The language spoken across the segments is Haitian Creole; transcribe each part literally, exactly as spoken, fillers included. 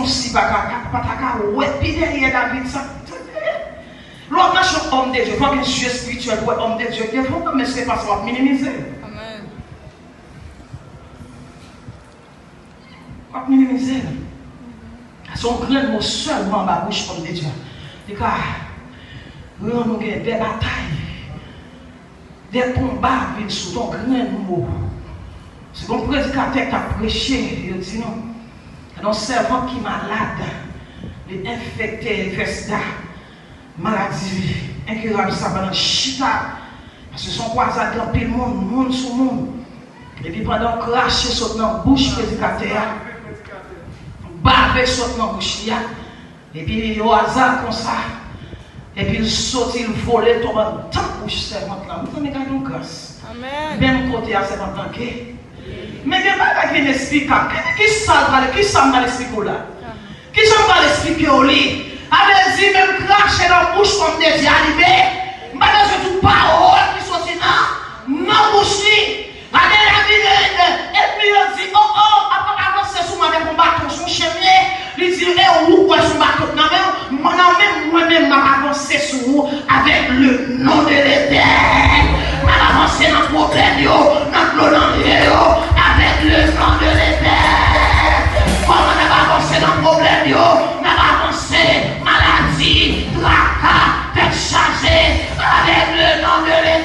si pa ka, pa ta ka wè pi dèyè David sa. Lè w ap mache yon òm de Dye, fò w gen zye espirityèl pou wè òm de Dye k devan w, men se pa sa w ap minimize l. Amèn. W ap minimize l. Se yon grenn mo sèlman anba bouch òm de Dye a. Li ka rann ou gen de batay, de konba vin sou tèt ou, yon grenn mo. Se yon predikatè k t ap preche, yo di nou, gen yon sèvant ki malad, li enfekte, li fè sida. Maladi enkirab sa pa nan chita. Paske se yon kwazad gen anpil moun, moun sou moun. Epi pandan w krache sot nan bouch predikatè a, bave sot nan bouch li a, epi o aza konsa, epi l soti, l vole, l tonbe anndan bouch sèvant lan. Mezanmi, gade yon gras. Amèn. Menm kote a sèvant lan ke Men gen bagay ki inesplikab. Kisa l pral, kisa m pral esplike w la? Kisa m pral esplike w li? Sa vle di, menm krache nan bouch òm de Dye a, li be-, m pa bezwen di w pawòl ki soti nan, nan bouch li. Gade la, li, li, li, ènmi yo di, o, o, ap, ap avanse sou mwen avèk yon baton, sou yon chevye. Li di, e ou kwè sou baton nan men w? Mwen, nan men mwen menm, m ap avanse sou ou avèk le non de Letènèl. M ap avanse nan pwoblèm yo, nan dlo nan je yo, avèk le non de Letènèl. Kòman n ap avanse nan pwoblèm yo? N ap avanse, maladi, traka, tèt chaje, avèk le non de Letènèl.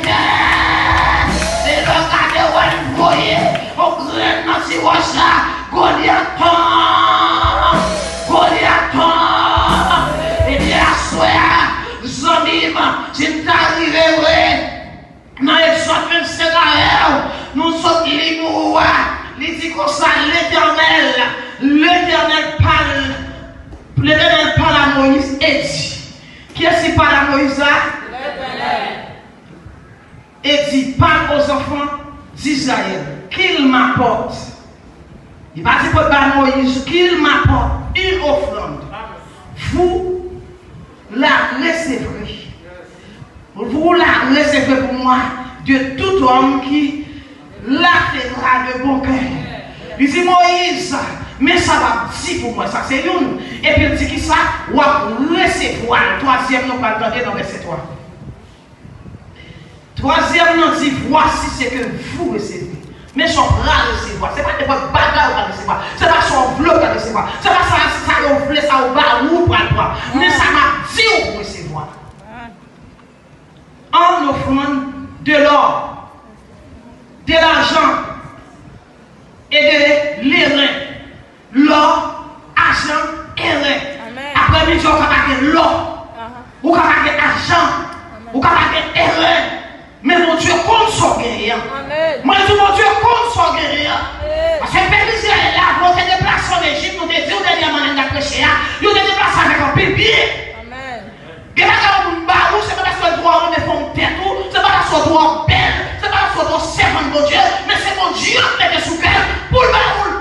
E lè w gade, w wè l voye yon grenn nan ti wòch la, Golyat tonbe! Golyat tonbe! Ebyen, aswè a, zanmi m, si m ta rive vre, nan Egzòd vennsenk avè w, nou sot li pou ou a, li di konsa, Letènèl, Letènèl pale, Letènèl pale a Moyiz e di, kiyès ki pale a Moyiz la? Letènèl. E di, parle aux enfants d'Israël qu'ils m'apportent. Li pa di pou ba Moyiz, qu'ils m'apportent une offrande. Vous la recevrez. Vous la recevrez pour moi de tout homme qui l'accueillera de bon cœur. Li di Moyiz, men sa w ap di pou mwen, sa se youn. Epi l di kisa? W ap resevwa l. Twazyèm nan w pral tande nan vèsè twa. Twazyèm nan di, voici ce que vous recevrez. Men sa w pral resevwa. Se pa nenpòt bagay ou pral resevwa. Se pa sa w vle ou pral resevwa. Se pa sa, sa yo vle, sa yo ba ou ou pral pran. Men sa m ap di ou pou resevwa. En offrande de l'or, de l'argent et de l'airain. Lò, ajan, eren. Amèn. Aprèmidi a, ou ka pa gen lò. Aha. Ou ka pa gen ajan. Amèn. Ou ka pa gen eren. Men Bondye konn sa w genyen an. Amèn. Mwen di Bondye konn sa w genyen an. Amèn. Paske pèp Izrayèl la, lè yo te deplase ann Ejip, nou te di w dènyèman lè n t ap preche a, yo te deplase avèk anpil byen. Amèn. Gen bagay yon moun ba ou, se pa paske l twò renmen fòm tèt ou, se pa paske w twò bèl, se pa paske w twò sèvant Bondye, men se Bondye k mete sou kè l pou l ba ou l.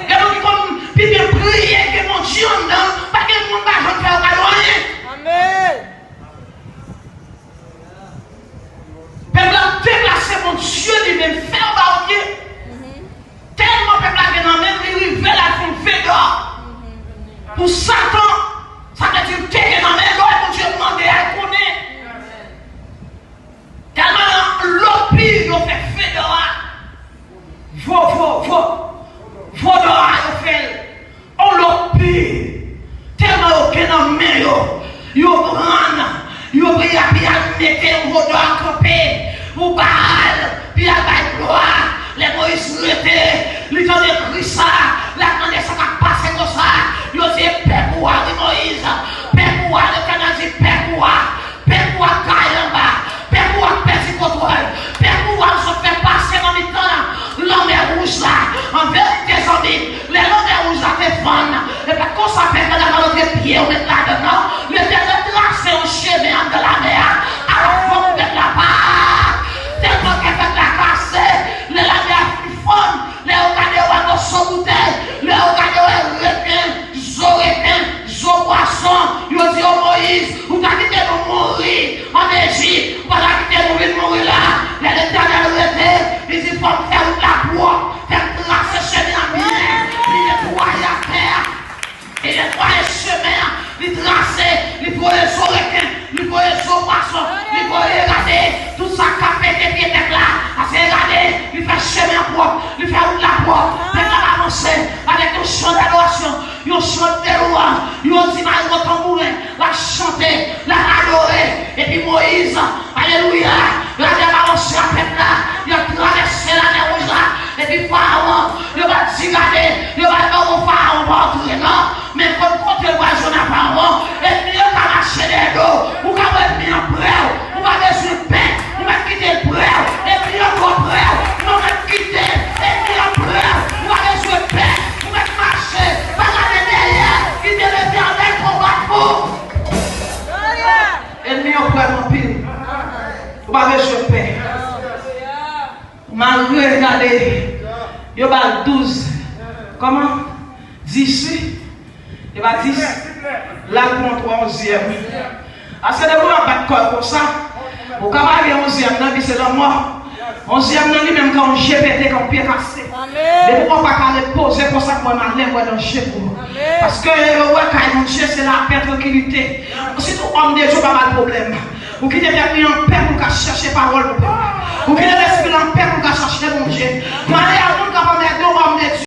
Gen moun ki konn pi byen priye ke Bondye anndan, pa gen moun pa janm fè yo kado anyen. Amèn. Pèp la deplase, Bondye li menm fè yo ba yo byen. Tèlman pèp la gen nan men l, li rive l al fè yon fedò pou Satan. Sa vle di l te gen nan men l, lè Bondye mande a, l konnen. Tèlman nan lò pi yo fè fedò a. Vo, vo, vo. Vodò a yo fè l. On lòt pi. Tèlman yo gen nan men yo. Yo pran, yo priye a Pyal mete yon vodò a kanpe pou Baal. Pyal bay glwa. Lè Moyiz rete, li tande kri sa, l ap mande sa k ap pase konsa. Yo di, e pèp ou a wi Moyiz. Pèp ou a, Letènèl di, pèp ou a. Pèp ou a gaye anba. Pèp ou a pèdi kontwòl. Pèp ou a sot fè pase nan mitan lanmè wouj la. An verite, zanmi, lè lanmè wouj la te fann, e pa t konsa pèp la ta pral antre pye yo met ladan l, non. Letènèl trase yon chemen anndan lamè a. Alò, fòk pèp la pa. Tèlman ke pèp la kase, lè lamè a fin fann, lè yo gade yo wè moso boutèy, lè yo gade yo wè reken, zo reken, zo pwason, yo di, o Moyiz, ou ta kite nou mouri ann Ejip, ou pa ta kite nou vin mouri la. Lè Letènèl rete, li di, fò m fè wout la pwòp, fè m trase chemen an byen, li netwaye ak voye zo pwason, li voye gade tout sa k ap pete pye pèp la. Paske gade, li fè chemen an pwòp, li fè wout la pwòp. Pèp la pa avanse avèk yon chan dadorasyon, yon chan de lwanj, yon di marimbo tanbouren, l ap chante, l ap adore. Epi Moyiz, alelouya, gade, ap avanse ak pèp la, y ap travèse Lamè Wouj la. Epi Farawon, yo va di, gade, yo va di, non, Farawon pa antre, non. Men kot kote l pral jwenn a Farawon? Ènmi yo ka mache dèyè do. Ou ka wè ènmi an prè w. Ou pa bezwen pè. Ou mèt kite l prè w. Ènmi an twò prè w. Ou mèt kite ènmi an prè w. Ou pa bezwen pè. Ou mèt mache. Pa gade dèyè. Kite Letènèl konbat pou ou. Ènmi yo prè w anpil. Ou pa bezwen pè. Malgre, gade, yo ba l douz. Kòman? Dis, wi. Yo ba dis. La l pran twa onzyèm. Paske depi w ap bat kò w konsa, ou ka pale onzyèm nan, epi se lanmò. Onzyèm nan li menm ka yon je pete, ka yon pye kase. Depi w pa ka repoze konsa, mwen malè, mwen danje pou ou. Paske yo wè kay Bondye se lapè, trankilite. Sitou òm de Dye pa ba l pwoblèm. Ou kite tèt li anpè pou l ka chèche pawòl pou pèp la. Ou kite lespri l anpè pou